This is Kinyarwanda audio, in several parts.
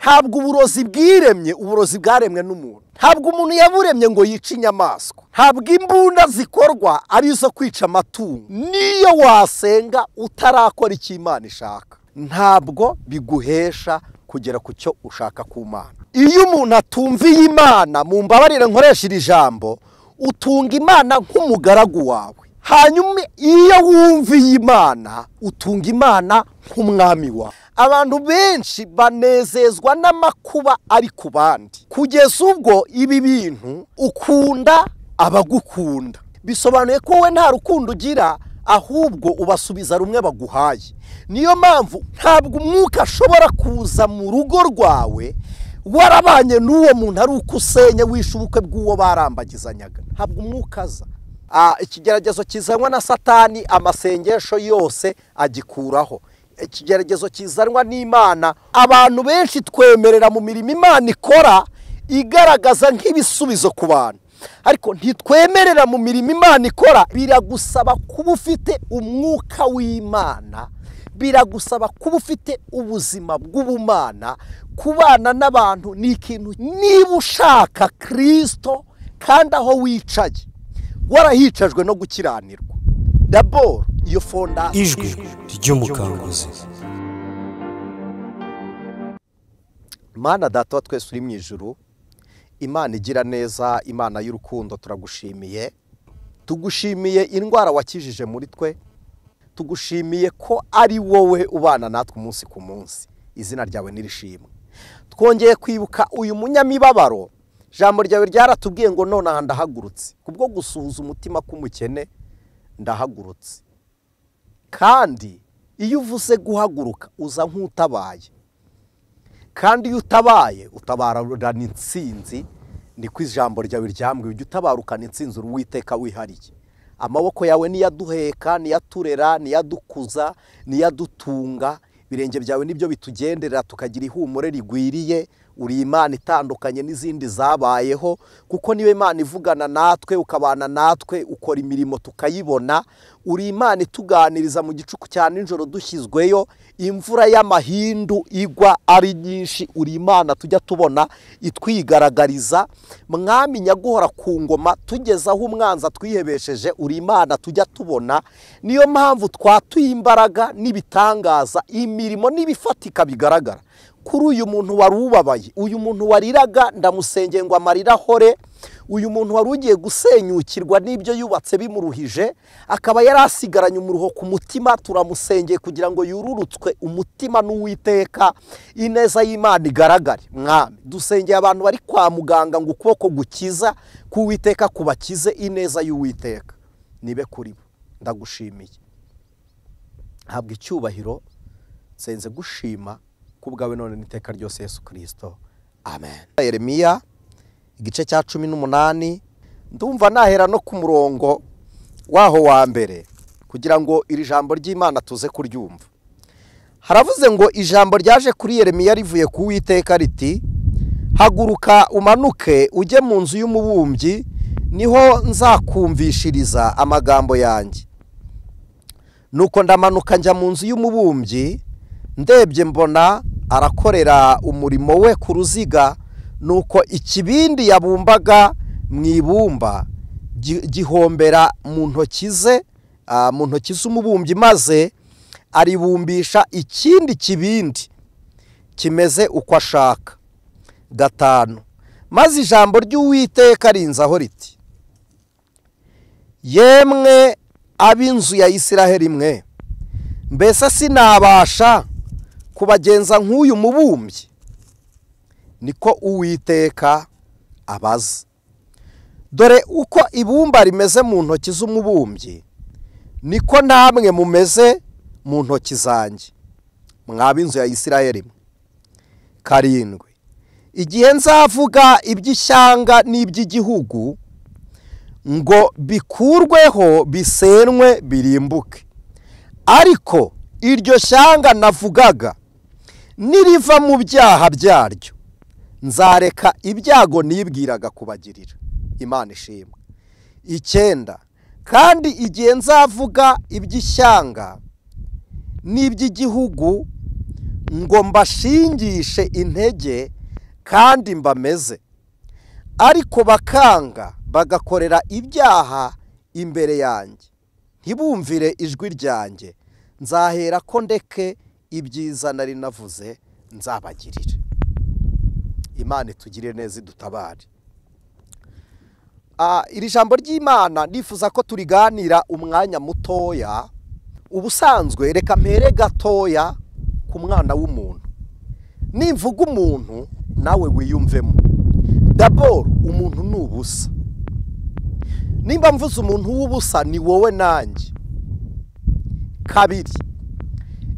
Ntabwo uburozi bwiremye, uburozi bwaremwe n'umuntu. Ntabwo umuntu yaburemye ngo yice inyamaswa. Ntabwo imbunda zikorwa ari izo kwica amatungo. Niyo wasenga utarakora icyo Imana ishaka, ntabwo biguhesha kugera ku cyo ushaka ku Mana. Iyo umuntu atumviye Imana, mu mbabarire nkoresha iri jambo, utunga Imana nk'umugaragu wawe. Hanyuma iyo wumviye Imana, utunga Imana nk'umwami wawe. Abantu benshi banezezwa n'amakuba ari ku bandi, kugeza ubwo ibi bintu ukunda abagukunda. Bisobanuye ko wowe nta rukundo ugira, ahubwo ubasubiza rumwe baguhaye. Niyo mpamvu ntabwo umwuka ashobora kuza mu rugo rwawe warabanye n'uwo muntu ari uko usenye wishe ubukwe bw'uwo barambagizanyaga. Ntabwo umwuka aza. Ikigeragezo kizanwa na Satani, amasengesho yose agikuraho. Ikigeragezo kizanwa n'Imana, abantu benshi twemerera mu mirimo Imana ikora igaragaza nk'ibisubizo ku bantu, ariko ntitwemerera mu mirimo Imana ikora. Biragusaba kuba ufite umwuka w'Imana, biragusaba kuba ufite ubuzima bw'ubumana. Kubana n'abantu ni ikintu, niba ushaka Kristo kandi aho wicaye warahicajwe no gukiranirwa, daboro iyo fonda. Ijwi ry'umukanguzi. Mana Data wa twese uri mu ijuru, Imana igira neza, Imana y'urukundo, turagushimiye. Tugushimiye indwara wakijije muri twe, tugushimiye ko ari wowe ubana natwe umunsi ku munsi. Izina ryawe nirishimwe. Twongeye kwibuka uyu munyamibabaro. Ijambo ryawe ryaratubwiye ngo nonaha ndahagurutse kubwo gusuhuza umutima k'umukene, ndahagurutse. Kandi iyo uvuze guhaguruka uza nk'utabaye, kandi iyo utabaye utabarana intsinzi. Niko ijambo ryawe ryambwiye, ujya utabarukana intsinzi Uwiteka wihariye. Amaboko yawe niyaduheka, niyaturera, niyadukuza, niyadutunga. Ibirenge byawe nibyo bitugenderera tukagira ihumure rigwiriye. Uri Imana itandukanye n'izindi zabayeho, kuko niwe Imana ivugana natwe, ukabana natwe, ukora imirimo tukayibona. Uri Imana ituganiriza mu gicuku cya nijoro dushyizweyo, imvura y'amahindu igwa ari nyinshi. Uri Imana tujya tubona itwigaragariza. Mwami nyaguhora ku ngoma, tugeze aho umwanzi twihebesheje. Uri Imana tujya tubona. Niyo mpamvu twatuye imbaraga n'ibitangaza, imirimo n'ibifatika bigaragara kuri uyu muntu wari ubabaye, uyu muntu wariraga, ndamusengeye ngo amarira ahore. Uyu muntu wari ugiye gusenyukirwa n'ibyo yubatse bimuruhije, akaba yari asigaranye umuruho ku mutima, turamusengeye kugira ngo yururutswe umutima n'Uwiteka, ineza y'Imana igaragare. Mwami, dusengeye abantu bari kwa muganga ngo ukuboko gukiza k'Uwiteka kubakize, ineza y'Uwiteka nibe kuri bo. Ndagushimiye, habwa icyubahiro, nsenze gushima kubwawe none n'iteka ryose Yesu Kristo, amen. Yeremiya igice cya 18, ndumva nahera no ku murongo waho wa mbere kugira ngo iri jambo ry'Imana tuze kuryumva. Haravuze ngo ijambo ryaje kuri Yeremiya rivuye ku Uwiteka riti: haguruka umanuke ujye mu nzu y'umubumbyi, niho nzakumvishiriza amagambo yanjye. Nuko ndamanuka njya mu nzu y'umubumbyi, ndebye mbona arakorera umurimo we ku ruziga. Nuko ikibindi yabumbaga mu ibumba gihombera mu ntoki ze, mu ntoki z'umubumbyi, maze aribumbisha ikindi kibindi kimeze uko ashaka. 5. Maze ijambo ry'Uwiteka rinzaho riti: yemwe ab'inzu ya Isiraheli mwe, mbese sinabasha kubagenza nk'uyu mubumbyi? Niko Uwiteka abaza. Dore uko ibumba rimeze mu ntoki z'umubumbyi, niko namwe mumeze mu ntoki zanjye, mw'ab'inzu ya Isiraheli. 7. Igihe nzavuga iby'ishyanga n'iby'igihugu ngo bikurweho, bisenwe, birimbuke, ariko iryo shyanga navugaga niriva mu byaha byaryo, nzareka ibyago nibwiraga kubagirira. Imana ishimwe. 9. Kandi igihe nzavuga iby'ishyanga n'iby'igihugu ngo mbashingishe intege kandi mbameze, ariko bakanga bagakorera ibyaha imbere yanjye, ntibumvire ijwi ryanjye, nzahera ko ndeke ibyiza nari navuze nzabagirira. Imana itugirire neza idutabare. Iri jambo ry'Imana nifuza ko turiganira umwanya mutoya. Ubusanzwe reka mpere gatoya ku mwana w'umuntu. Nimvuga umuntu nawe wiyumvemo. D'abord umuntu ni ubusa. Nimba mvuze umuntu w'ubusa ni wowe nanjye. Kabiri,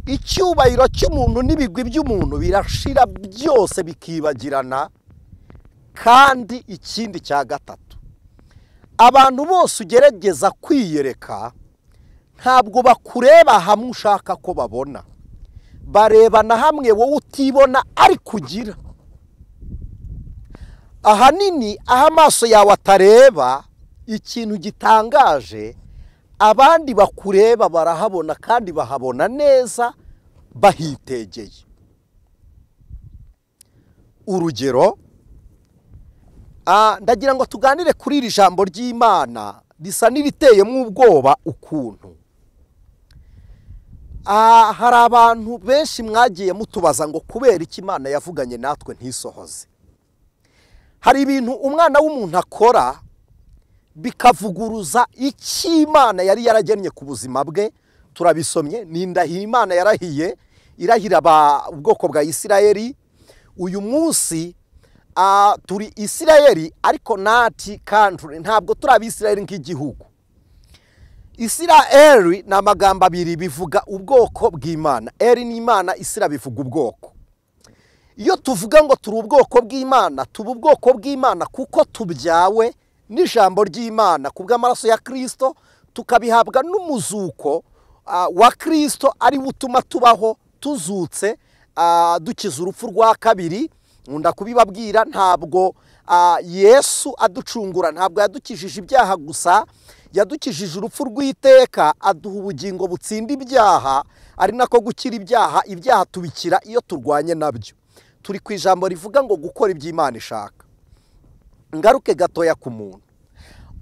icyubahiro cy'umuntu n'ibigwi by'umuntu birashira byose bikibagirana. Kandi ikindi cya gatatu, abantu bose ugerageza kwiyereka ntabwo bakureba hamwe ushaka ko babona, barebana hamwe wowe utibona ariko ugira. Ahanini aho amaso yawe atareba ikintu gitangaje, abandi bakureba barahabona kandi bahabona neza bahitegeye. Urugero, ndagira ngo tuganire kuri iri jambo ry'Imana risa n'iriteyemo ubwoba ukuntu. Hari abantu benshi mwagiye mutubaza ngo kubera iki Imana yavuganye natwe ntisohoze. Hari ibintu umwana w'umuntu akora bikavuguruza icyo Imana yari yaragennye ku buzima bwe. Turabisomye, ni indahiro Imana yarahiye, irahira ubwoko bwa Isirayeli. Uyu munsi turi Isirayeli ariko nati country, ntabwo turi abisirayeli nk'igihugu. Isirayeli ni amagambo abiri, bivuga ubwoko bw'Imana. Eri ni Imana, Isira bivuga ubwoko. Iyo tuvuga ngo turi ubwoko bw'Imana, tuba ubwoko bw'Imana kuko tubyawe n'ijambo ry'Imana kubw'amaraso ya Kristo, tukabihabwa n'umuzuko wa Kristo ari utuma tubaho tuzutse, dukiza urupfu rwa kabiri. Nkunda kubibabwira, ntabwo Yesu aducungura, ntabwo yadukijije ibyaha gusa, yadukijije urupfu rw'iteka, aduha ubugingo butsinda ibyaha, ari nako gukira ibyaha. Ibyaha tubikira iyo turwanye nabyo. Turi ku ijambo rivuga ngo gukora ibyo Imana ishaka. Ngaruke gatoya ku muntu.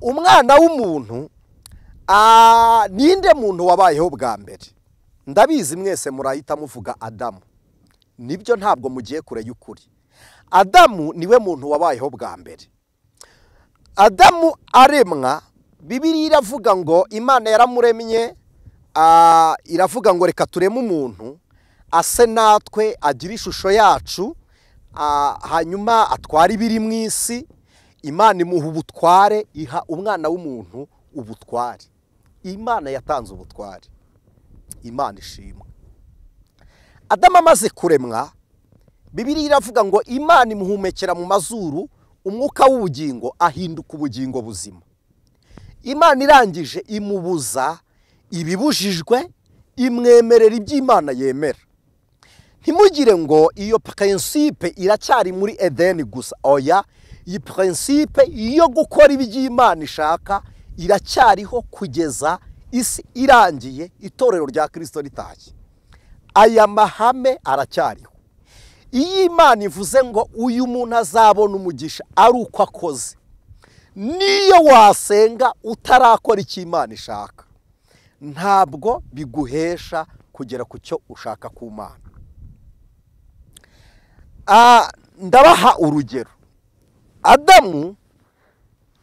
Umwana w'umuntu, ninde muntu wabayeho bwa mbere? Ndabizi mwese murahita muvuga Adamu. Nibyo, ntabwo mugiye kure y'ukuri. Adamu niwe muntu wabayeho bwa mbere. Adamu aremwa, Bibiliya iravuga ngo Imana yaramuremye, iravuga ngo reka tureme umuntu ase natwe, agira ishusho yacu, hanyuma atwara ibiri mu isi. Imana imuha ubutware, iha umwana w'umuntu ubutware. Imana yatanze ubutware. Imana ishimwe. Adamu amaze kuremwa, Bibiliya iravuga ngo Imana imuhumekera mu mazuru umwuka w'ubugingo, ahinduka ubugingo buzima. Imana irangije imubuza ibibujijwe, imwemerera ibyo Imana yemera. Ntimugire ngo iyo principe iracyari muri Edeni gusa. Oya, iyi principe yo gukora ibyo Imana ishaka iracyariho kugeza isi irangiye, itorero rya Kristo ritashye. Aya mahame aracyariho. Iyo Imana ivuze ngo uyu muntu azabona umugisha ari uko akoze, niyo wasenga utarakora icyo Imana ishaka, ntabwo biguhesha kugera ku cyo ushaka ku Mana. Ndabaha urugero. Adamu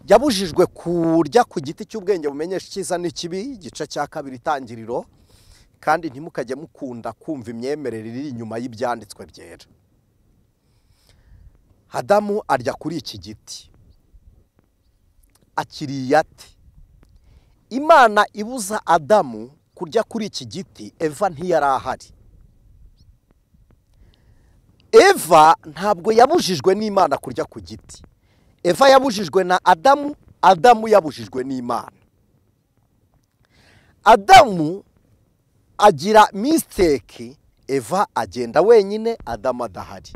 yabujijwe kurya ku giti cy'ubwenge bumenyesha icyiza n'ikibi, igice cya kabiri itangiriro. Kandi ntimukajye mukunda kumva imyemerere iri inyuma y'ibyanditswe byera. Adamu arya kuri iki giti akiriye ati, Imana ibuza Adamu kurya kuri iki giti, Eva ntiyari ahari. Eva ntabwo yabujijwe n'Imana kurya ku giti. Eva yabujijwe na Adamu, Adamu yabujijwe n'Imana. Adamu agira mistake, Eva agenda wenyine, Adamu adahari.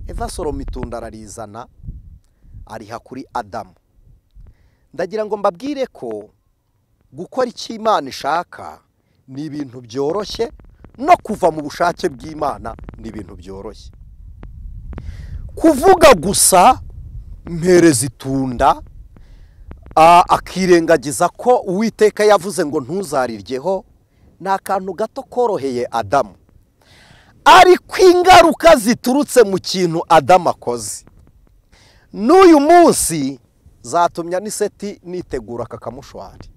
Eva asoroma itunda ararizana, ariha kuri Adamu. Ndagira ngo mbabwire ko gukora icyo Imana ishaka ni ibintu byoroshye, No kuva mu bushake bw'Imana ni ibintu byoroshye. Kuvuga gusa mpereza itunda, akirengagiza ko Uwiteka yavuze ngo ntuzariryeho, ni akantu gato koroheye Adamu. Ariko ingaruka ziturutse mu kintu Adamu akoze n'uyu munsi zatumye Aniseti nitegura aka kamushwari,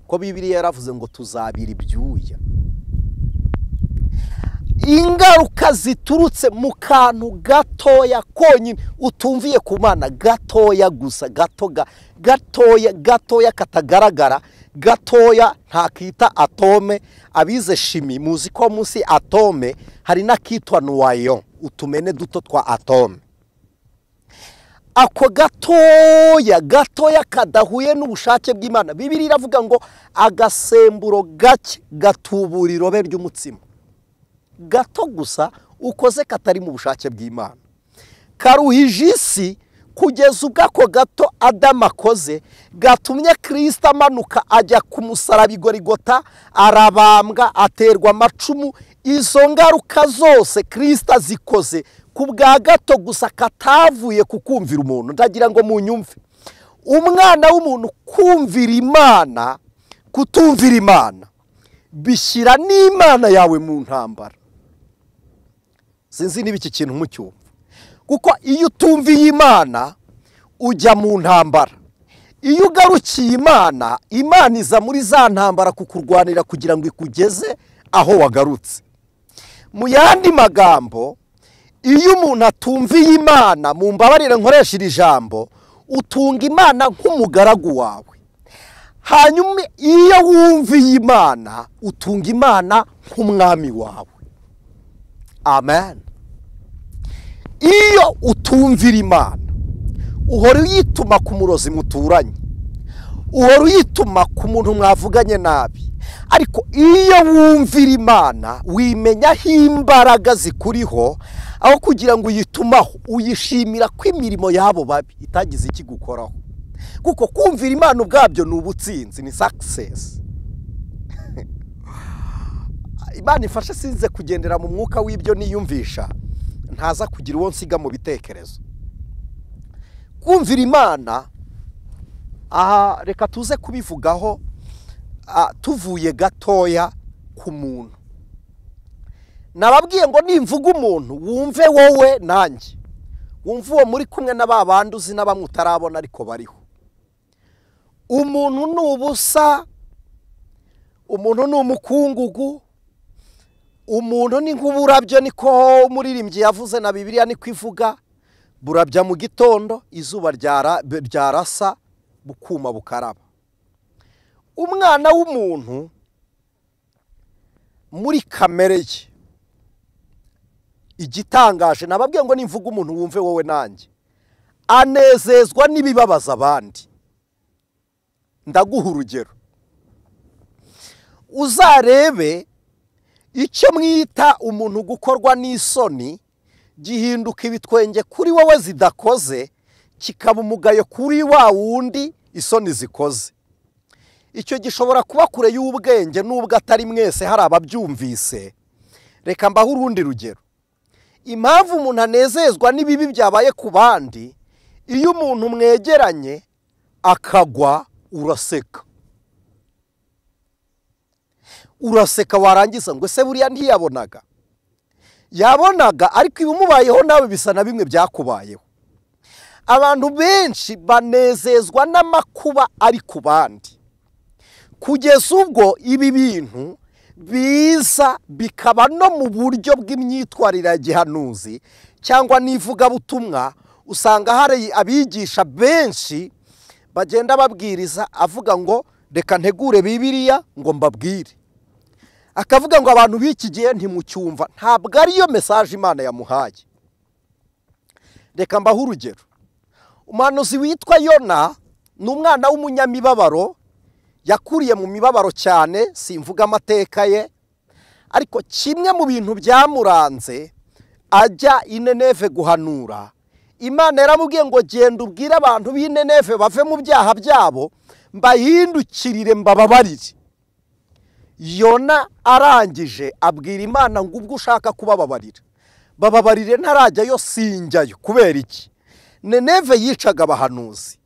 ko Bibiliya yaravuze ngo tuzabira ibyuya. Ingaruka ziturutse mu kantu gatoya konyine utumviye ku Mana, gatoya gusa, gatoya gatoya katagaragara, gatoya ntakita atome. Abize shimi muzi ko munsi atome hari n'akitwa noyon, utumene duto twa atome. Ako gatoya gatoya kadahuye n'ubushake bw'Imana, Bibiliya iravuga ngo agasemburo gake gatubura irobe ry'umutsima. Gato gusa ukoze katari mu bushake bw'Imana karuhije isi, kugeza ubwo ako gato Adamu akoze gatumye Kristo amanuka ajya ku musaraba i Gorigota, arabambwa, aterwa amacumu. Izo ngaruka zose Kristo azikoze ku bwa gato gusa katavuye ku kumvira umuntu. Ndagira ngo munyumve, umwana w'umuntu kumvira Imana, kutumvira Imana bishyira n'Imana yawe mu ntambara. Sinzi niba iki kintu mucyumva, kuko iyo utumviye Imana ujya mu ntambara. Iyo ugarukiye Imana, Imana iza muri za ntambara kukurwanira kugira ngo ikugeze aho wagarutse. Mu yandi magambo, iyo umuntu atumviye Imana, mu mbabarire nkoresha iri jambo, utunga Imana nk'umugaragu wawe. Hanyuma iyo wumviye Imana, utunga Imana nk'umwami wawe. Amen. Iyo utumvira Imana, uhora uyituma ku murozi muturanye, uhora uyituma ku muntu mwavuganye nabi. Ariko iyo wumvira Imana, wimenyaho imbaraga zikuriho, aho kugira ngo uyitumaho, uyishimira ko imirimo yabo babi itagize ikigukoraho. Kuko kumvira Imana ubwabyo ni ubutsinzi, ni success. Imana ifashe sinze kugendera mu mwuka w'ibyo niyumvisha, ntaza kugira uwo nsiga mu bitekerezo. Kumvira Imana, aha reka tuze kubivugaho tuvuye gatoya ku muntu. Nababwiye ngo nimvuga umuntu wumve wowe nanjye, wumve uwo muri kumwe na ba bandi uzi na bamwe utarabona ariko bariho. Umuntu ni ubusa, umuntu ni umukungugu, umuntu ni nk'uburabyo, niko umuririmbyi yavuze na Bibiliya niko ivuga, burabya mu gitondo izuba ryarasa bukuma bukaraba. Umwana w'umuntu muri kamere ye, igitangaje nababwiye ngo nimvuga umuntu wumve wowe nanjye, anezezwa n'ibibabaza abandi. Ndaguha urugero, uzarebe icyo mwita umuntu gukorwa n'isoni gihinduka ibitwenge kuri wowe zidakoze, kikaba umugayo kuri wa wundi isoni zikoze. Icyo gishobora kuba kure y'ubwenge nubwo atari mwese hari ababyumvise. Reka mbahe urundi rugero. Impamvu umuntu anezezwa n'ibibi byabaye ku bandi, iyo umuntu mwegeranye akagwa uraseka. Uraseka warangiza ngo ese buriya ntiyabonaga. Yabonaga, ariko ibimubayeho nawe bisa na bimwe byakubayeho. Abantu benshi banezezwa n'amakuba ari ku bandi, kugeza ubwo ibi bintu biza bikaba no mu buryo bw'imyitwarire ya gihanuzi cyangwa n'ivugabutumwa. Usanga hari abigisha benshi bagenda babwiriza avuga ngo reka ntegure Bibiliya ngo mbabwire, akavuga ngo abantu b'iki gihe ntimucyumva. Ntabwo ariyo message Imana yamuhaye. Reka mbahe urugero. Umuhanuzi witwa Yona ni umwana w'umunyamibabaro, yakuriye mu mibabaro cyane, simvuga amateka ye, ariko kimwe mu bintu byamuranze ajya i Nineve guhanura, Imana yaramubwiye ngo genda ubwire abantu b'i Nineve bave mu byaha byabo, mbahindukirire mbababarire. Yona arangije abwira Imana ngo ubwo ushaka kubababarira bababarire ntarajyayo sinjyayo. Kubera iki? Nineve yicaga abahanuzi.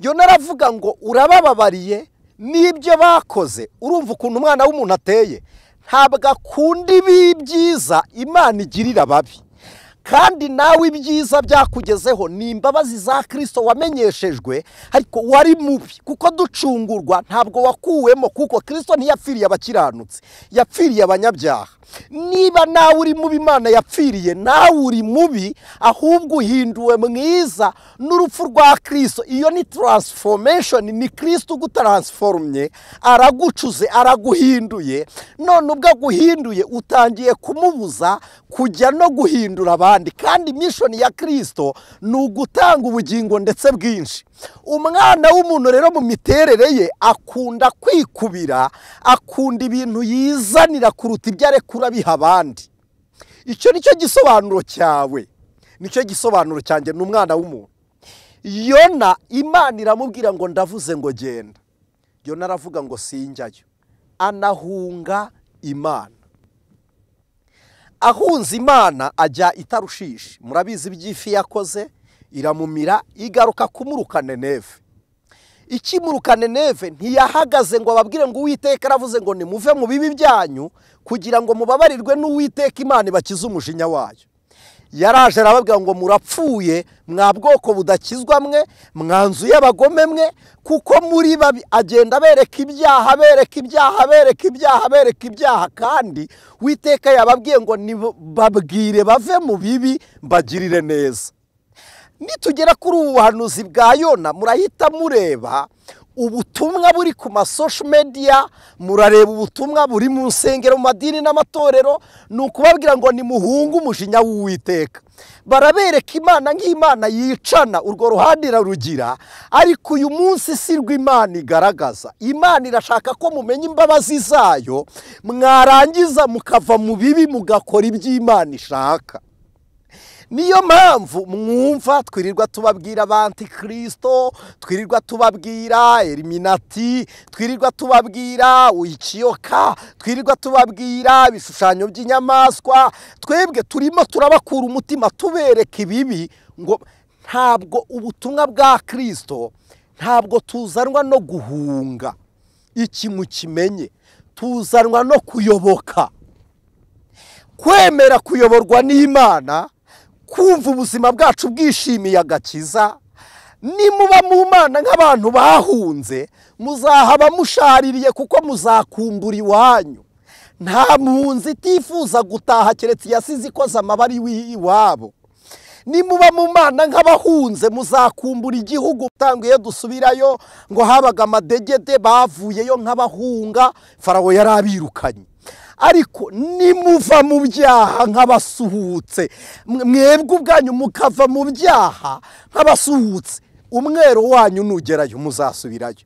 Yona aravuga ngo urabababariye n'ibyo bakoze. Urumva ukuntu umwana w'umuntu ateye, ntabwo akunda ibi byiza Imana igirira ababi. Kandi nawe ibyiza byakugezeho ni imbabazi za Kristo wamenyeshejwe, ariko wari mubi kuko ducungurwa ntabwo wakuwemo, kuko Kristo ntiyapfiriye abakiranutsi, yapfiriye abanyabyaha. Niba nawe uri mubi Imana yapfiriye, nawe uri mubi, ahubwo uhinduwe mwiza n'urupfu rwa Kristo. Iyo ni transformation, ni Kristo ugutransformye, aragucuze, araguhinduye. None ubwo aguhinduye utangiye kumubuza kujya no guhindura abandi. Kandi mission ya Kristo ni ugutanga ubugingo ndetse bwinshi. Umwana w'umuntu rero mu miterere ye akunda kwikubira, akunda ibintu yizanira kuruta ibyo arekura biha abandi. Icyo nicyo gisobanuro cyawe, nicyo gisobanuro cyanjye, ni umwana w'umuntu. Yona Imana iramubwira ngo ndavuze ngo genda. Yona aravuga ngo sinjyayo, anahunga Imana. Ahunze Imana ajya i Tarushishi. Murabizi iby'ifi yakoze, iramumira, igaruka kumuruka Nineve. Ikimuruka Nineve ntiyahagaze ngo ababwire ngo Uwiteka aravuze ngo nimuve mu bibi byanyu kugira ngo mubabarirwe n'Uwiteka Imana ibakize umujinya wayo. Yaraje arababwira ngo murapfuye mwa bwoko budakizwa mwe, mwanzu y'abagome mwe, kuko muri babi. Agenda bereka ibyaha, bereka ibyaha, bereka ibyaha, bereka ibyaha. Kandi Uwiteka yababwiye ngo nibabwire bave mu bibi mbagirire neza. Nitugera kuri ubu buhanuzi bwa Yona murahita mureba ubutumwa buri ku ma social media, murareba ubutumwa buri mu nsengero, mu madini n'amatorero. Ni ukubabwira ngo nimuhunge umujinya w'Uwiteka. Barabereka Imana nk'Imana yicana, urwo ruhande irarugira, ariko uyu munsi si rwo Imana igaragaza. Imana irashaka ko mumenya imbabazi zayo, mwarangiza mukava mu bibi mugakora iby'Imana ishaka. Niyo mpamvu mwumva twirirwa tubabwira abantikristo, twirirwa tubabwira eliminati, twirirwa tubabwira ikiyoka, twirirwa tubabwira ibishushanyo by'inyamaswa. Twebwe turimo turabakura umutima tubereka ibibi, ngo ntabwo ubutumwa bwa Kristo ntabwo tuzanwa no guhunga iki mukimenye, tuzanwa no kuyoboka, kwemera kuyoborwa n'Imana, kumva ubuzima bwacu bwishimiye agakiza. Nimuba mu Mana nk'abantu bahunze, muzahaba mushaririye kuko muzakumbura iwanyu. Nta mpunzi itifuza gutaha keretse yasize ikoze amabari iwabo. Nimuba mu Mana nk'abahunze muzakumbura igihugu. Tanguye dusubirayo ngo habaga amadegede, bavuyeyo nk'abahunga, Farawo yarabirukanye. Ariko nimuva mu byaha nk'abasuhutse, mwebwe ubwanyu mukava mu byaha nk'abasuhutse, umwero wanyu nugerayo muzasubirayo.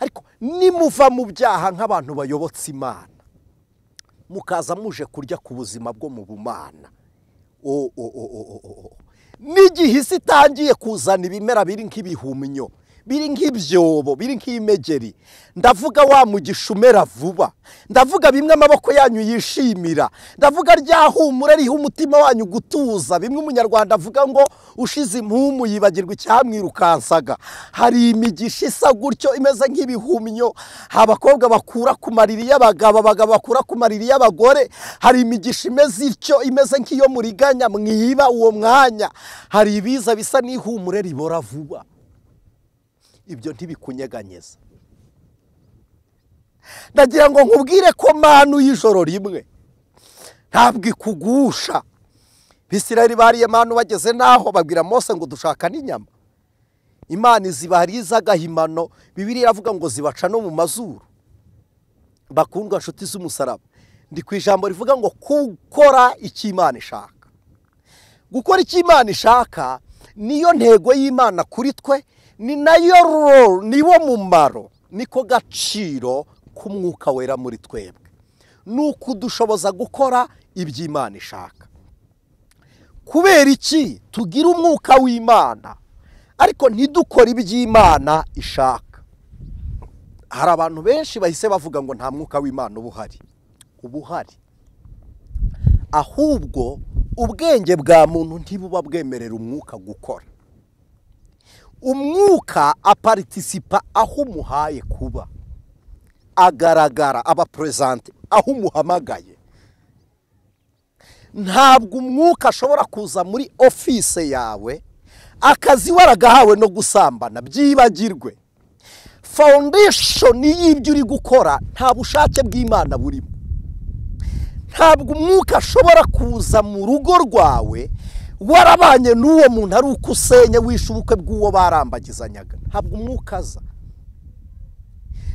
Ariko nimuva mu byaha nk'abantu bayobotse Imana, mukaza muje kurya ku buzima bwo mu bumana, n'igihe isi itangiye kuzana ibimera biri nk'ibihumyo, biri nk'ibyobo, biri nk'imegeri, ndavuga wa mugisha umera vuba, ndavuga bimwe amaboko yanyu yishimira, ndavuga rya humura riha umutima wanyu gutuza, bimwe umunyarwanda avuga ngo ushize impumu yibagirwa icyamwirukansaga. Hari imigisha isa gutyo imeze nk'ibihumyo, abakobwa bakura ku mariri y'abagabo, abagabo bakura ku mariri y'abagore. Hari imigisha imeze ityo, imeze nk'iyo muriganya mwiba uwo mwanya. Hari ibiza bisa n'ihumure ribora vuba. Ibyo ntibikunyeganyeza. Ndagira ngo nkubwire ko manu y'ijoro rimwe ntabwo ikugusha. Bisirayeli bariye manu bageze naho babwira Mose ngo dushaka n'inyama. Imana izibariza agahimano, Bibiliya iravuga ngo zibaca no mu mazuru. Bakundwa nshuti z'umusaraba, ndi ku ijambo rivuga ngo gukora icyo Imana ishaka. Gukora icyo Imana ishaka niyo ntego y'Imana kuri twe, ni nayo role, niwo mumaro, niko gaciro k'umwuka wera muri twebwe, nuko dushoboza gukora iby'Imana ishaka. Kubera iki tugira umwuka w'Imana ariko ntidukore iby'Imana ishaka? Hari abantu benshi bahise bavuga ngo nta mwuka w'Imana uba uhari. Uba uhari, ahubwo ubwenge bwa muntu ntibuba bwemerera umwuka gukora. Umwuka aparitisipa aho umuhaye kuba, agaragara, aba present aho umuhamagaye. Ntabwo umwuka ashobora kuza muri office yawe akazi waragahawe no gusambana, byibagirwe. Foundation y'ibyo uri gukora nta bushake bw'Imana burimo. Ntabwo umwuka ashobora kuza mu rugo rwawe warabanye n'uwo muntu ari uko usenye wishe ubukwe bw'uwo barambagizanyaga. Ntabwo umwuka aza.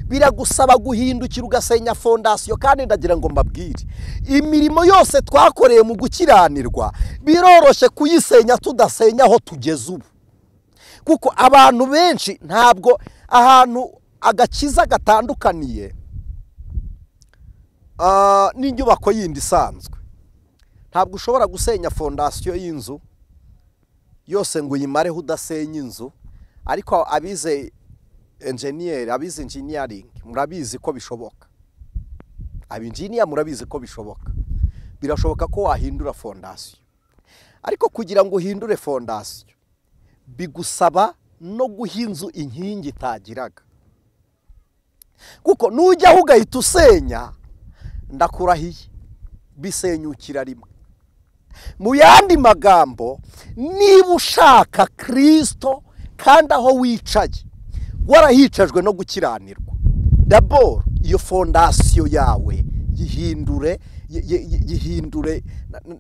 Biragusaba guhindukira ugasenya fondasiyo. Kandi ndagira ngo mbabwire, imirimo yose twakoreye mu gukiranirwa biroroshye kuyisenya tudasenya aho tugeze ubu. Kuko abantu benshi ntabwo ahantu agakiza gatandukaniye n'inyubako yindi isanzwe. Ntabwo ushobora gusenya fondasiyo y'inzu yose ngo uyimareho udasenya inzu. Ariko abize engineer, abize engineering murabizi ko bishoboka. Abinjiniya murabizi ko bishoboka. Birashoboka ko wahindura fondasiyo, ariko kugira ngo uhindure fondasiyo bigusaba no guha inzu inkingi itagiraga. Kuko nujyaho ugahita usenya, ndakurahiye, bisenyukira rimwe. Mu yandi magambo, niba ushaka Kristo kandi aho wicaye warahicajwe no gukiranirwa, dabord iyo fondasiyo yawe yihindure, yihindure,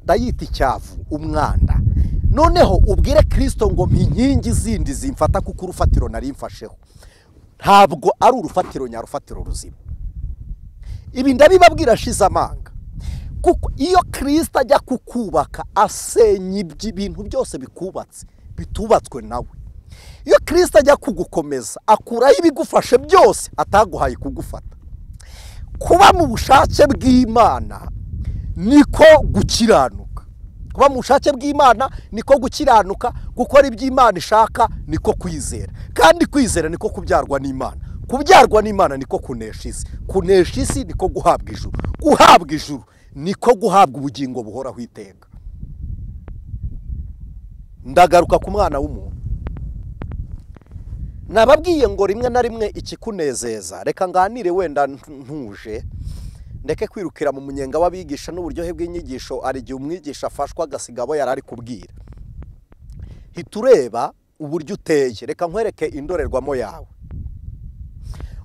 ndayita icyavu, umwanda. Noneho ubwire Kristo ngo mpa inkingi zindi zimfata, kuko urufatiro nari mfasheho ntabwo ari urufatiro nyarufatiro ruzima. Ibi ndabibabwira ashize amanga, kuko iyo Kristo ajya kukubaka asenya ibintu byose bikubatse bitubatswe nawe. Iyo Kristo ajya kugukomeza akuraho ibigufashe byose ataguhaye kugufata. Kuba mu bushake bw'Imana niko gukiranuka. Kuba mu bushake bw'Imana niko gukiranuka. Gukora iby'Imana ishaka niko kwizera, kandi kwizera niko kubyarwa n'Imana. Kubyarwa n'Imana niko kunesha isi. Kunesha isi niko guhabwa ijuru. Guhabwa ijuru niko guhabwa ubugingo buhoraho iteka. Ndagaruka ku mwana w'umuntu. Nababwiye ngo rimwe na rimwe ikikunezeza, reka nganire wenda ntuje, ndeke kwirukira mu munyenga w'abigisha n'uburyohe bw'inyigisho. Ari igihe umwigisha afashwa agasiga abo yari ari kubwira. Hitureba uburyo uteye, reka nkwereke indorerwamo yawe.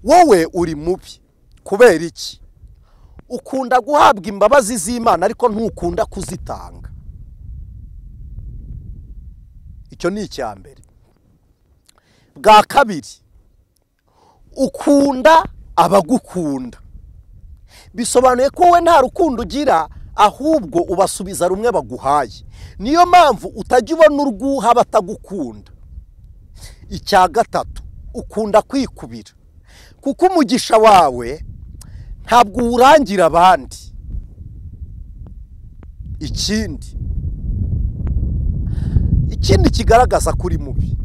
Wowe uri mubi kubera iki? Ukunda guhabwa imbabazi z'Imana ariko ntukunda kuzitanga. Icyo ni icya mbere. Bwa kabiri, ukunda abagukunda. Bisobanuye ko wowe nta rukundo ugira, ahubwo ubasubiza rumwe baguhaye. Niyo mpamvu utajya ubona urwuha batagukunda. Icya gatatu, ukunda kwikubira, kuko umugisha wawe ntabwo uwurangira abandi. Ikindi kigaragaza kuri mubi,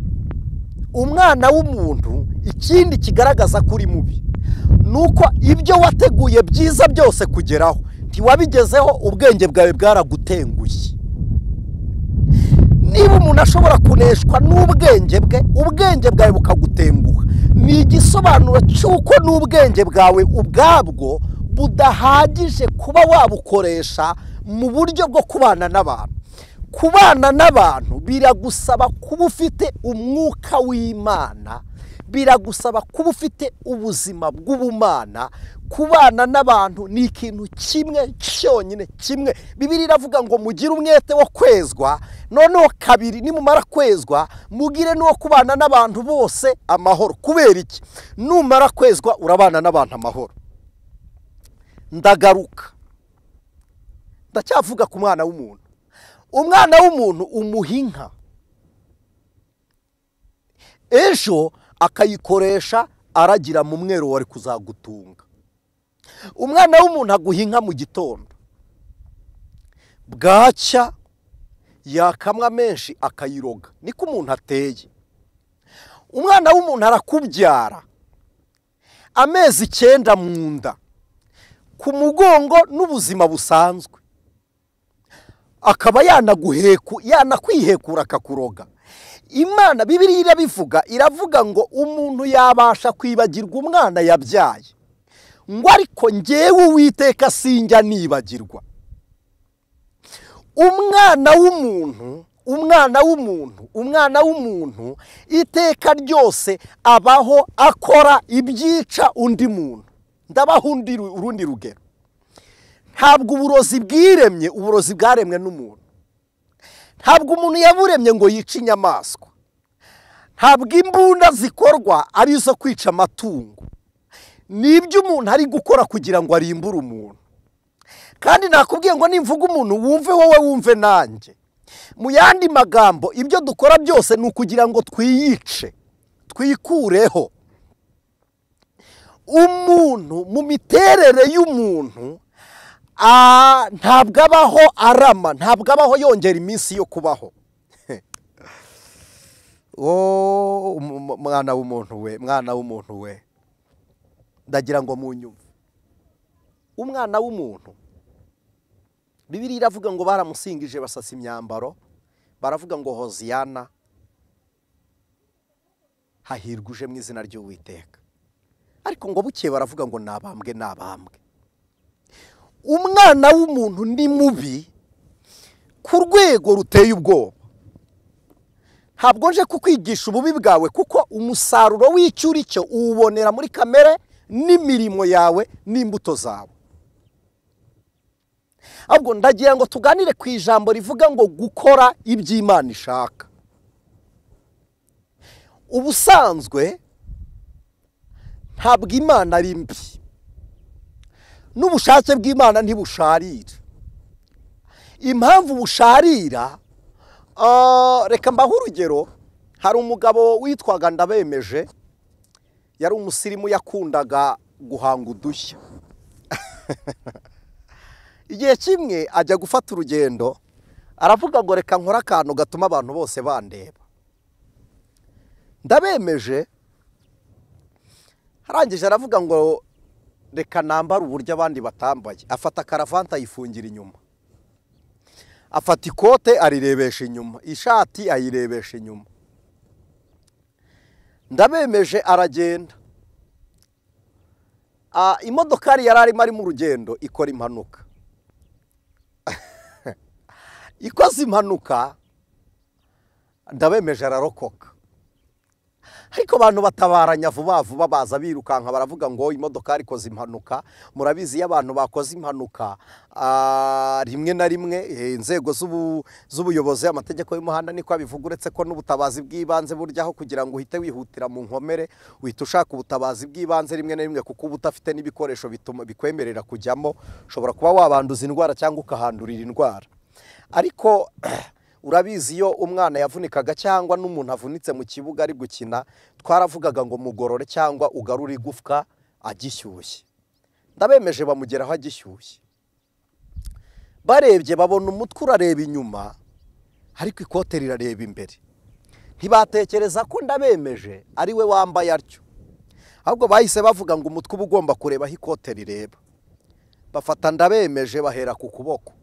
umwana w'umuntu, ikindi kigaragaza kuri mubi nuko ibyo wateguye byiza byose kugeraho ntiwabigezeho, ubwenge bwawe bwaragutenguye. Niba umuntu ashobora kuneshwa n'ubwenge bwe, ubwenge bwawe bukagutenguha, ni igisobanuro cy'uko n'ubwenge bwawe ubwabwo budahagije kuba wabukoresha mu buryo bwo kubana n'abantu. Kubana n'abantu biragusaba kuba ufite umwuka w'Imana, biragusaba kuba ufite ubuzima bw'ubumana. Kubana n'abantu ni ikintu kimwe cyonyine kimwe. Bibiliya iravuga ngo mugire umwete wo kwezwa, noneho kabiri nimumara kwezwa mugire n'uwo kubana n'abantu bose amahoro. Kubera iki? Numara kwezwa urabana n'abantu amahoro. Ndagaruka, ndacyavuga ku mwana w'umuntu. Umwana w'umuntu umuha inka, ejo akayikoresha aragira mu mwero wari kuzagutunga. Umwana w'umuntu aguha inka mu gitondo, bwacya yakamwa menshi akayiroga. Niko umuntu ateye. Umwana w'umuntu arakubyara, Amezi 9 mu nda, ku mugongo n'ubuzima busanzwe, akaba yanakwihekura akakuroga. Imana Bibiliya irabivuga, iravuga ngo umuntu yabasha kwibagirwa umwana yabyaye, ngo ariko njyewe Uwiteka sinjya nibagirwa. Umwana w'umuntu, umwana w'umuntu, umwana w'umuntu iteka ryose abaho akora ibyica undi muntu. Ndabaho urundi rugero. Ntabwo uburozi bwiremye, uburozi bwaremwe n'umuntu. Ntabwo umuntu yaburemye ngo yice inyamaswa. Ntabwo imbunda zikorwa ari izo kwica amatungo. Nibyo umuntu ari gukora kugira ngo arimbure umuntu. Kandi nakubwiye ngo nimvuga umuntu wumve wowe, wumve nanjye. Mu yandi magambo, ibyo dukora byose ni ukugira ngo twiyice, twikureho. Umuntu mu miterere y'umuntu ntabwo abaho arama, ntabwo abaho yongera iminsi yo kubaho. Oh, mwana w'umuntu we, mwana w'umuntu we, ndagira ngo munyumve. Umwana w'umuntu, Bibiliya iravuga ngo baramusingije basasa imyambaro, baravuga ngo Hoziyana, hahirwa uje mu izina ry'Uwiteka. Ariko ngo bukeye baravuga ngo nabambwe, nabambwe. Umwana w'umuntu ni mubi ku rwego ruteye ubwoba. Ntabwo nje kukwigisha ububi bwawe, kuko umusaruro w'icyo uri cyo uwubonera muri kamere n'imirimo yawe n'imbuto zawe. Ahubwo ndagira ngo tuganire ku ijambo rivuga ngo gukora iby'Imana ishaka. Ubusanzwe ntabwo Imana ari mbi, n'ubushake bw'Imana ntibusharira. Impamvu busharira, reka mbahe urugero. Hari umugabo witwaga Ndabemeje, yari umusirimu, yakundaga guhanga udushya. Igihe kimwe ajya gufata urugendo, aravuga ngo reka nkora akantu gatuma abantu bose bandeba. Ndabemeje arangije aravuga ngo reka nambare uburyo abandi batambaye. Afata karavanta ayifungira inyuma, afata ikote arirebesha inyuma, ishati ayirebesha inyuma. Ndabemeje aragenda. Imodokari yari arimo ari mu rugendo ikora impanuka. Ikoze impanuka, Ndabemeje ararokoka. Ariko abantu batabaranya vuba vuba, baza birukanka baravuga ngo imodokari ikoze impanuka. Murabizi iyo abantu bakoze impanuka, rimwe na rimwe inzego z'ubuyobozi, amategeko y'umuhanda niko abivuga, uretse ko n'ubutabazi bw'ibanze buryaho kugira ngo uhite wihutira mu nkomere, uhita ushaka ubutabazi bw'ibanze rimwe na rimwe, kuko uba udafite n'ibikoresho bituma bikwemerera kujyamo, ushobora kuba wabanduza indwara cyangwa ukahandurira indwara. Ariko urabizi iyo umwana yavunikaga cyangwa n'umuntu avunitse mu kibuga ari gukina, twaravugaga ngo mugorore cyangwa ugarure igufwa agishyushye. Ndabemeje bamugeraho agishyushye. Barebye babona umutwe urareba inyuma, ariko ikote rirareba imbere. Ntibatekereza ko Ndabemeje ari we wambaye atyo, ahubwo bahise bavuga ngo umutwe uba ugomba kureba aho ikote rireba. Bafata Ndabemeje bahera ku kuboko,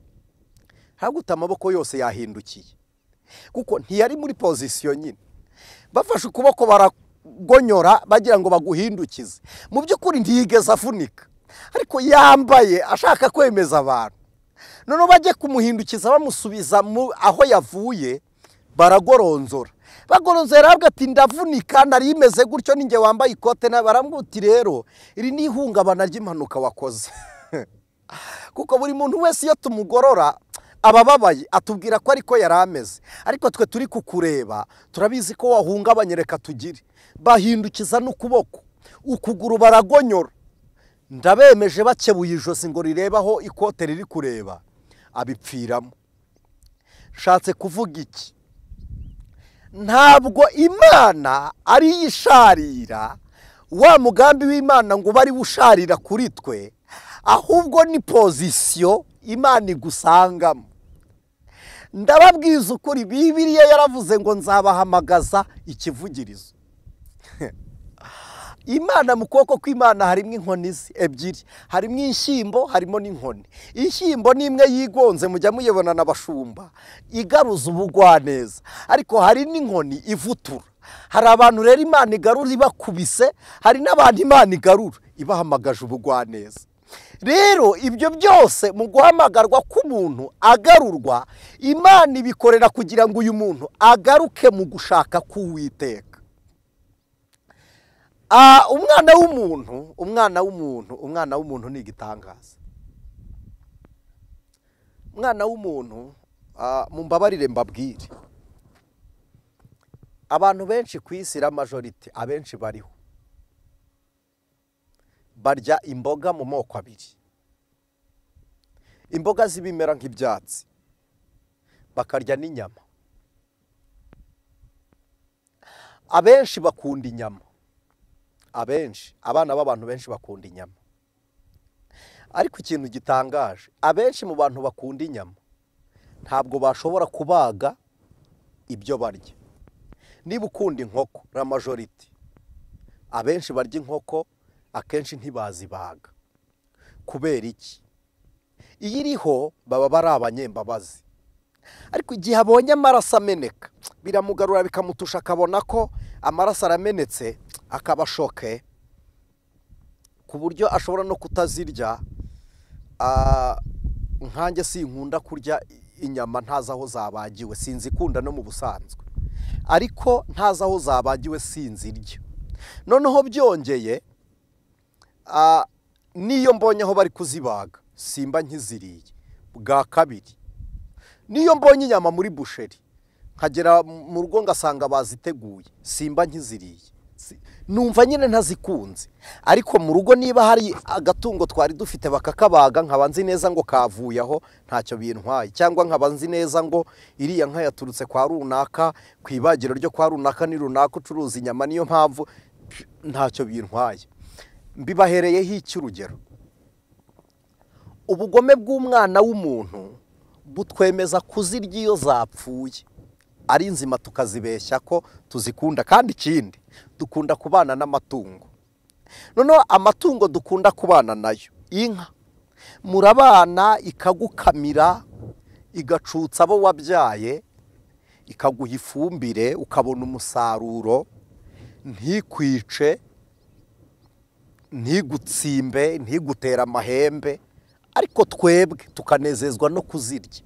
haguta amaboko yose yahindukiye, kuko ntiyari muri pozisiyo nyine. Bafashe ukuboko baragonyora bagira ngo baguhindukize. Mu by'ukuri ntiyigeze afunika, ariko yambaye ashaka kwemeza abantu. Noneho bajye kumuhindukiza bamusubiza aho yavuye, baragoronzora. Bagoronzora aravuga ati ndavunika, nari imeze gutyo, ninjye wambaye ikote. Baramubwira rero iri ni ihungabana ry'impanuka wakoze. Kuko buri muntu wese iyo tumugorora abababaye atubwira ko ariko yari ameze, ariko twe turi kukureba turabizi ko wahungabanye, reka tugire. Bahindukiza n'ukuboko, ukuguru baragonyora. Ndabemeje bakebuye ijosi ngo rirebaho ikote riri kureba, abipfiramo. Nshatse kuvuga iki? Ntabwo Imana ari isharira wa mugambi w'Imana ngo bari usharira kuri twe, ahubwo ni pozisiyo Imana igusangamo. Ndababwiza ukuri, Bibiliya yaravuze ngo nzabahamagaza ikivugirizo. Imana mu kuboko kw'Imana harimo inkoni ebyiri, harimo inshyimbo, harimo n'inkoni. Inshyimbo ni imwe yigonze mujya muyibona n'abashumba, igaruza ubugwaneza, ariko hari n'inkoni ivutura. Hari abantu rero Imana igarura ibakubise, hari n'abantu Imana igarura ibahamagaje ubugwaneza. Rero ibyo byose mu guhamagarwa k'umuntu agarurwa, Imana ibikorera kugira ngo uyu muntu agaruke mu gushaka k'Uwiteka. Umwana w'umuntu, umwana w'umuntu, umwana w'umuntu ni igitangaza. Umwana w'umuntu, mumbabarire mbabwire, abantu benshi ku isi, la majorité, abenshi bariho barya imboga mu moko abiri: imboga z'ibimera nk'ibyatsi, bakarya n'inyama. Abenshi bakunda inyama, abenshi, abana b'abantu benshi bakunda inyama. Ariko ikintu gitangaje, abenshi mu bantu bakunda inyama ntabwo bashobora kubaga ibyo barya. Niba ukunda inkoko, la majorité, abenshi barya inkoko akenshi ntibazibaga. Kubera iki? Iyo iriho baba bari abanyembabazi, ariko igihe abonye amaraso ameneka biramugarura, bikamutusha, akabona ko amaraso aramenetse, akaba shoke ku buryo ashobora no kutazirya. Nkanjye sinkunda kurya inyama ntazi aho zabagiwe, sinzikunda no mu busanzwe, ariko ntazi aho zabagiwe sinzirya. Noneho byongeye, niyo mbonye aho bari kuzibaga simba nkiziriye. Bwa kabiri, niyo mbonye inyama muri boucherie nkagera mu rugo ngasanga baziteguye simba nkiziriye, numva nyine ntazikunze. Ariko mu rugo niba hari agatungo twari dufite bakakabaga, nkaba nzi neza ngo kavuye aho, ntacyo bintwaye, cyangwa nkaba nzi neza ngo iriya nka yaturutse kwa runaka, ku ibagiro ryo kwa runaka ni runaka ucuruza inyama, niyo mpamvu ntacyo bintwaye. Mbibahereyeho icy'urugero, ubugome bw'umwana w'umuntu butwemeza kuzirya iyo zapfuye ari nzima, tukazibeshya ko tuzikunda. Kandi ikindi, dukunda kubana n'amatungo. Noneho amatungo dukunda kubana nayo, inka murabana ikagukamira, igacutsa abo wabyaye, ikaguha ifumbire, ukabona umusaruro, ntikwice, ntigutsimbe, ntigutere amahembe, ariko twebwe tukanezezwa no kuzirya.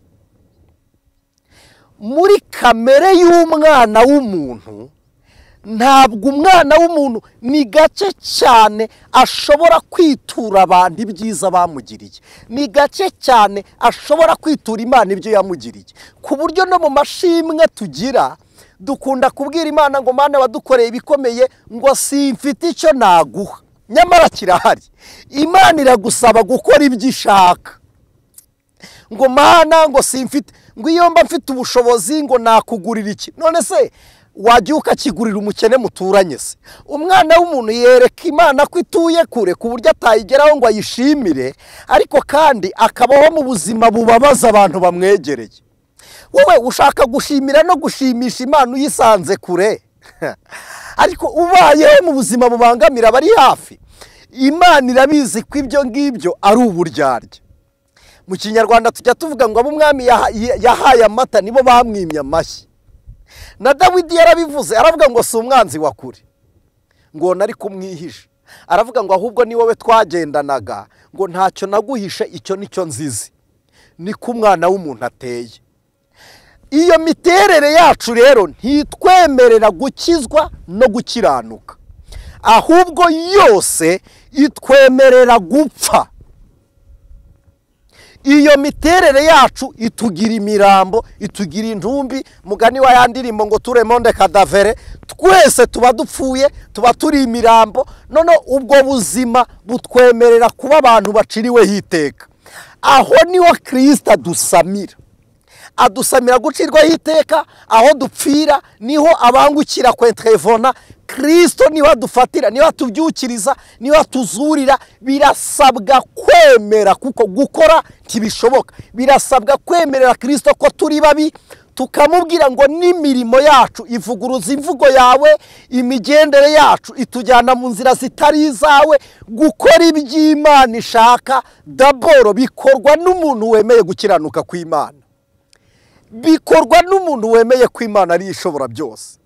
Muri kamere y'umwana w'umuntu, ntabwo umwana w'umuntu, ni gake cyane ashobora kwitura abantu ibyiza bamugiriye, ni gake cyane ashobora kwitura Imana ibyo yamugiriye. Ku buryo no mu mashimwe tugira dukunda kubwira Imana ngo Mana wadukoreye ibikomeye, ngo simfite icyo naguha, nyamara kirahari. Imana iragusaba gukora ibyo ishaka. Ngo Mana ngo simfite, ngo iyo mba mfite ubushobozi ngo nakugurira iki. None se wajya ukakigurira umukene muturanye se? Umwana w'umuntu yereka Imana ko ituye kure ku buryo atayigeraho ngo ayishimire, ariko kandi akabaho mu buzima bubabaza abantu bamwegereye. Wowe ushaka gushimira no gushimisha Imana uyisanze kure, ariko ubayeho mu buzima bubangamira abari hafi. Imana irabizi ko ibyo ngibyo ari uburyarya. Mu Kinyarwanda tujya tuvuga ngo abo umwami yahaye amata nibo bamwimye amashyi. Na Dawidi yarabivuze, aravuga ngo si umwanzi wa kure, ngo nari kumwihisha. Aravuga ngo ahubwo ni wowe twagendanaga, ngo ntacyo naguhishe, icyo nicyo nzizi. Niko umwana w'umuntu ateye. Iyo miterere yacu rero ntitwemerera gukizwa no gukiranuka, ahubwo yose itwemerera gupfa. Iyo miterere yacu itugira imirambo, itugira intumbi, mugani wa yandirimbo ngo turemonde kadavere, twese tuba dupfuye, tuba turi imirambo. None ubwo buzima butwemerera kuba abantu baciriweho iteka. Aho niho Kristo adusamira, adusamira gucirwaho iteka. Aho dupfira niho abangukira kwentrevona. Kristo niho adufatira, niho atubyukiriza, niho atuzurira. Birasabwa kwemera, kuko gukora ntibishoboka. Birasabwa kwemerera Kristo ko turi babi, Tukamubwira ngo n'imirimo yacu ivuguruza imvugo yawe, imigendere yacu itujyana mu nzira zitari izawe. Gukora iby'Imana ishaka daboro bikorwa n'umuntu wemeye gukiranuka kw'Imana, bikorwa n'umuntu wemeye ko Imana ari ishobora byose.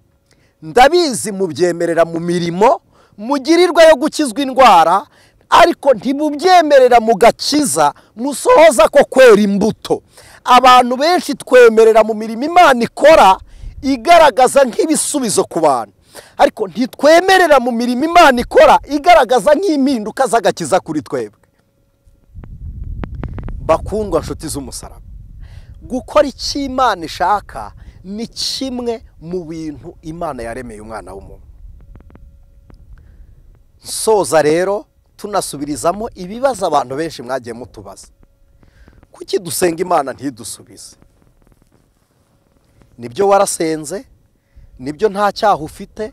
Ndabizi mubyemerera mu mirimo mugirirwa yo gukizwa indwara, ariko ntibubyemerera mu gakiza musohoza ko kwera imbuto. Abantu benshi twemerera mu mirimo Imana ikora igaragaza nk'ibisubizo ku bantu, ariko ntitwemerera mu mirimo Imana ikora igaragaza nk'impinduka z'agakiza kuri twebwe. Bakundwa nshuti z'umusaraba, gukora icyo Imana ishaka ni kimwe mu bintu Imana yaremeye umwana w'umuntu. Soza rero tunasubirizamo ibibazo abantu benshi mwagiye mutubaza. Kuki dusenga Imana ntidusubize? Nibyo warasenze, nibyo nta cyaha ufite,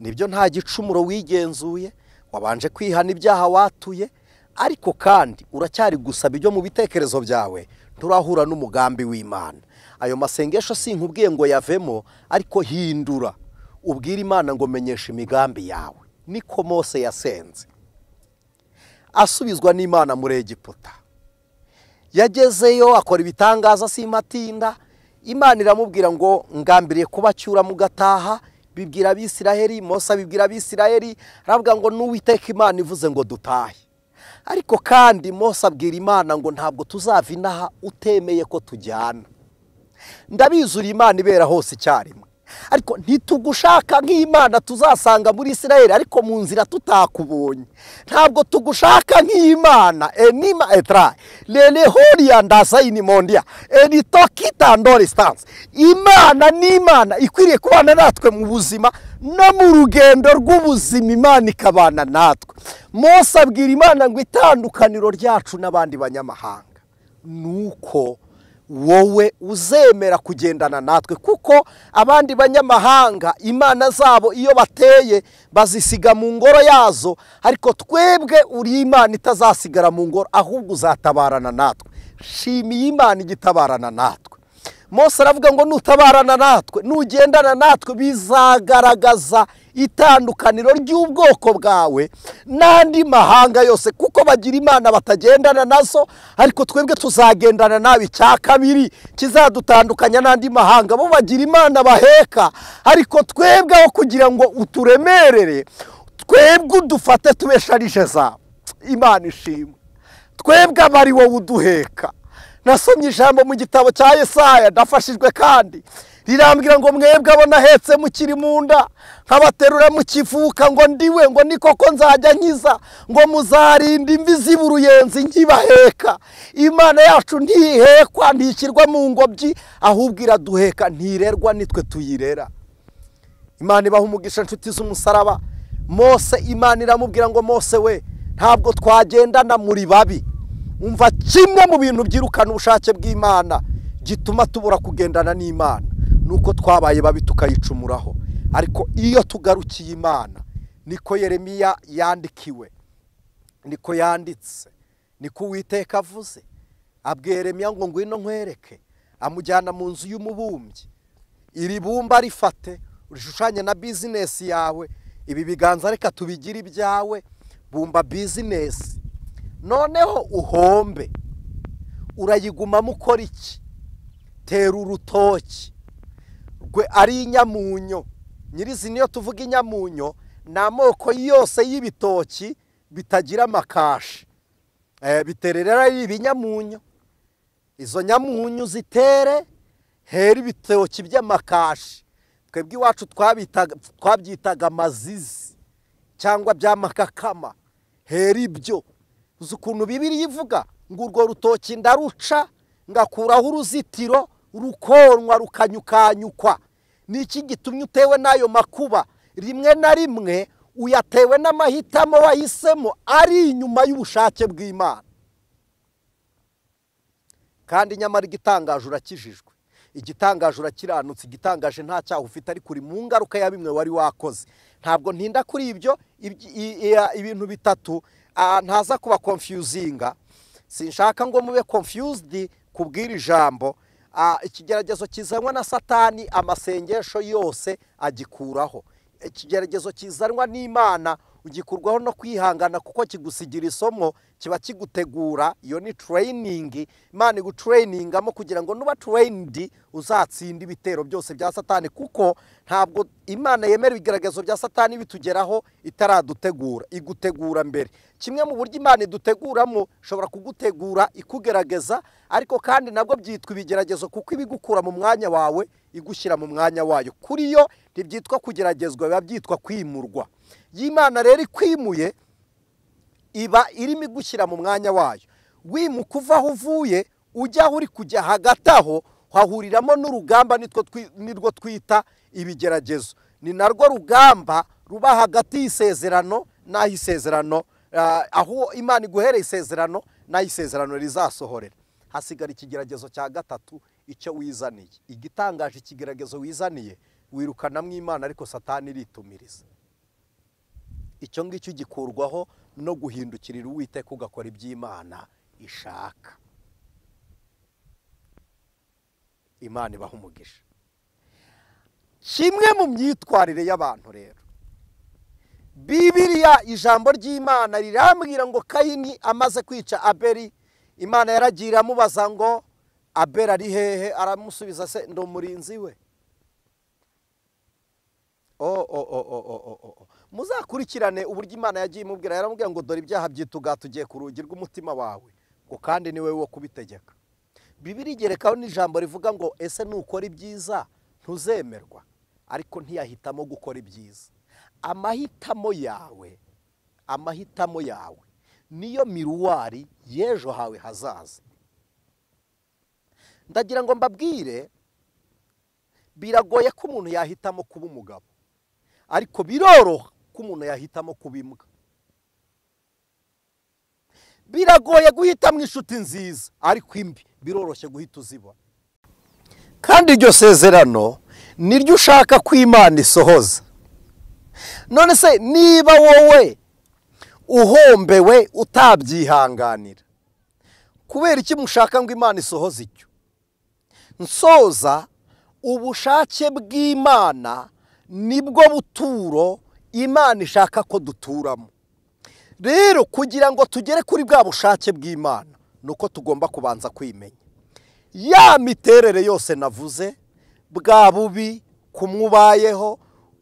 nibyo nta gicumuro wigenzuye, wabanje kwihana ibyaha watuye, ariko kandi uracyari gusaba ibyo mu bitekerezo byawe, nturahura n'umugambi w'Imana. Ayo masengesho sinkubwiye ngo yavemo, ariko hindura ubwire Imana ngo menyesha imigambi yawe. Niko Mose yasenze asubizwa n'Imana muri Egiputa. Yagezeyo akora ibitangaza simatinda, Imana iramubwira ngo ngambiriye kubacyura mugataha. Bibwira Abisiraheli, Mose abibwira Abisiraheli, aravuga ngo n'Uwiteka Imana ivuze ngo dutahe. Ariko kandi Mose abwira Imana ngo ntabwo tuzava inaha utemeye ko tujyana. Ndabizura Imana ibera hose icyarimwe, ariko ntitugushaka nk'Imana tuzasanga muri Isiraheli, ariko mu nzira tutakubonye. Ntabwo tugushaka nk'Imana enima etra lele horia ndasayini mondia enitokita ndoristance. Imana ni Imana ikwiriye kubana natwe mu buzima no mu rugendo rw'ubuzima, Imana ikabana natwe. Mose abwira Imana ngo itandukaniro ryacu n'abandi banyamahanga nuko wowe uzemera kugendana natwe, kuko abandi banyamahanga imana zabo iyo bateye bazisiga mu ngoro yazo, ariko twebwe uri Imana itazasigara mu ngoro, ahubwo uzatabarana natwe. Shimiye Imana igitabarana natwe. Mose aravuga ngo nutabarana natwe, nugendana natwe, bizagaragaza itandukaniro ry'ubwoko bwawe n'andi mahanga yose, kuko bagira imana batagendana nazo, ariko twebwe tuzagendana nawe. Icya kabiri kizadutandukanya n'andi mahanga, bo bagira imana baheka, ariko twebwe aho kugira ngo uturemerere, twebwe udufate tubesharije zawe. Imana ishimwe, twebwe abari wowe uduheka. Nasomye ijambo mu gitabo cya Yesaya ndafashijwe, kandi rirambwira ngo mwebwe abo nahetse mukiri mu nda, nkabaterura mukivuka, ngo ndiwe, ngo ni koko nzajya nkiza, ngo muzarinda imvi z'uruyenzi nkibaheka. Imana yacu ntihekwa, ntishyirwa mu ngobyi, ahubwo iraduheka, ntirerwa nitwe tuyirera. Imana ibaha umugisha nshuti z'umusaraba. Mose Imana iramubwira ngo Mose we, ntabwo twagendana muri babi. Umva, kimwe mu bintu byirukana ubushake bw'Imana gituma tubura kugendana n'Imana nuko twabaye babi tukayicumuraho. Ariko iyo tugarukiye Imana, niko Yeremiya yandikiwe, niko yanditse, niko Uwiteka avuze. Abwiye Yeremiya ngo ngwino nkwereke, amujyana mu nzu y'umubumbyi. Iri bumba rifate urishushanye na bizinesi yawe, ibi biganza reka tubigire ibyawe, bumba bizinesi noneho uhombe. Urayigumamo ukora iki? Tera urutoki rwe ari inyamunyo. Nyirizina iyo tuvuga inyamunyo ni amoko yose y'ibitoki bitagira amakashi, biterera ari ibinyamunyo. Izo nyamunyu zitere hera ibitoki by'amakashi. Twebwe iwacu twabyitaga amazizi cyangwa by'amakakama. Hera ibyo. Uzi ukuntu Bibiliya ivuga ngo urwo rutoki ndaruca ngakuraho uruzitiro rukonwa rukanyukanyukwa. Niki gitumye utewe n'ayo makuba? Rimwe na rimwe uyatewe n'amahitamo wahisemo ari inyuma y'ubushake bw'Imana. Kandi nyamara igitangaje urakijijwe, igitangaje urakiranutse, igitangaje nta cyaha ufite, ariko uri mu ngaruka ya bimwe wari wakoze. Ntabwo ntinda kuri ibyo ibintu bitatu, ntaza kuba confusinga, sinshaka ngo mube confused kubwira ijambo, Ikigeragezo kizanwa na Satani amasengesho yose agikuraho. Ikigeragezo kizanwa n'Imana ugikurwaho no kwihangana, kuko kigusigira isomo, kiba kigutegura. Iyo ni training, Imana igutrainingamo kugira ngo nuba trained uzatsinda ibitero byose bya Satani, kuko ntabwo Imana yemera ibigeragezo bya Satani bitugeraho itaradutegura, igutegura mbere. Kimwe mu buryo Imana iduteguramo, ishobora kugutegura ikugerageza, ariko kandi nabwo byitwa ibigeragezo kuko ibigukura mu mwanya wawe igushyira mu mwanya wayo. Kuri yo ntibyitwa kugeragezwa, biba byitwa kwimurwa. Y'Imana rero ikwimuye iba irimo igushyira mu mwanya wayo. Wimuka uva aho uvuye ujya aho uri kujya, hagati aho hahuriramo n'urugamba, nirwo twita ibigeragezo. Ni narwo rugamba ruba hagati y'isezerano n'aho isezerano, aho Imana iguhereye isezerano n'aho isezerano rizasohorera. Hasigara ikigeragezo cya gatatu, icyo wizaniye. Igitangaje, ikigeragezo wizaniye wirukanamo Imana, ariko Satani iritumiriza. Icyo ngicyo gikurwaho no guhindukirira Uwiteka ugakora iby'Imana ishaka. Imana ibaha umugisha. Kimwe mu myitwarire y'abantu rero, Bibiliya ijambo ry'Imana rirambwira ngo Kayini amaze kwica Abeli, Imana yaragiye iramubaza ngo Abeli ari hehe? Aramusubiza se ndo murinzi we. Muzakurikirane uburyo Imana yagiye imubwira. Yaramubwira ngo dore ibyaha byitugatugiye ku rugi rw'umutima wawe, ngo kandi ni wowe wo kubitegeka. Bibiliya igerekaho n'ijambo rivuga ngo ese nukora ibyiza ntuzemerwa, ariko ntiyahitamo gukora ibyiza. Amahitamo yawe, amahitamo yawe niyo miruwari y'ejo hawe hazaza. Ndagira ngo mbabwire, biragoye ko umuntu yahitamo kuba umugabo, ariko biroroha ko umuntu yahitamo kuba imbwa. Biragoye guhitamo inshuti nziza, ariko imbi biroroshye guhita uzibona. Kandi iryo sezerano niryo ushaka ko Imana isohoza. None se niba wowe uhombewe utabyihanganira, kubera iki mushaka ngo Imana isohoze icyo? Nsoza, ubushake bw'Imana nibwo buturo Imana ishaka ko duturamo. Rero kugira ngo tugere kuri bwa bushake bw'Imana, nuko tugomba kubanza kwimenya ya miterere yose navuze, bwa bubi kumwubayeho.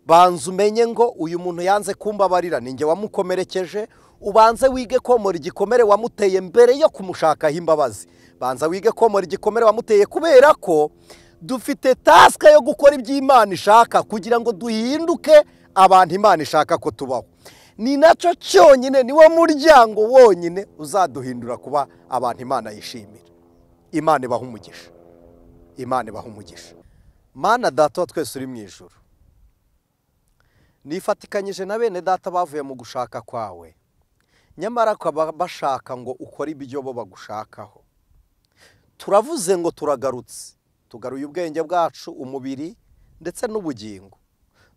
Banza umenye ngo uyu muntu yanze kumbabarira, ninjye wamukomerekeje. Ubanze wige komora igikomere wamuteye mbere yo kumushakaho imbabazi. Banza wige komora igikomere wamuteye, kubera ko dufite task yo gukora iby'Imana ishaka kugira ngo duhinduke abantu Imana ishaka ko tubaho. Ni nacyo cyonyine, niwo muryango wonyine uzaduhindura kuba abantu Imana yishimira. Imana ibaha umugisha. Imana ibaha umugisha. Mana Data wa twese uri mu ijuru, nifatikanyije na bene data bavuye mu gushaka kwawe, nyamara ukaba bashaka ngo ukore ibyo bo bagushakaho. Turavuze ngo turagarutse, tugaruye ubwenge bwacu, umubiri ndetse n'ubugingo.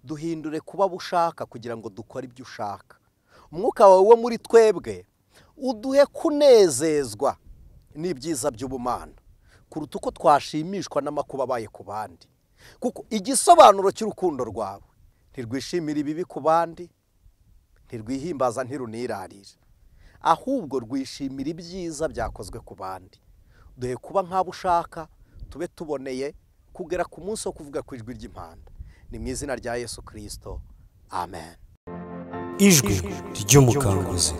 Duhindure kuba bushaka kugira ngo dukore ibyo ushaka. Umwuka wawe wo muri twebwe uduhe kunezezwa n'ibyiza by'ubumana kuruta uko twashimishwa n'amakuba abaye ku bandi, kuko igisobanuro cy'urukundo rwawe ntirwishimira ibibi ku bandi, ntirwihimbaza, ntirunirarira, ahubwo rwishimira ibyiza byakozwe ku bandi. Duhe kuba nk'abo ushaka, tube tuboneye kugera ku munsi wo kuvuga ku ijwi ry'impanda. Ni mu izina rya Yesu Kristo, amen. Ijwi ry'umukanguzi.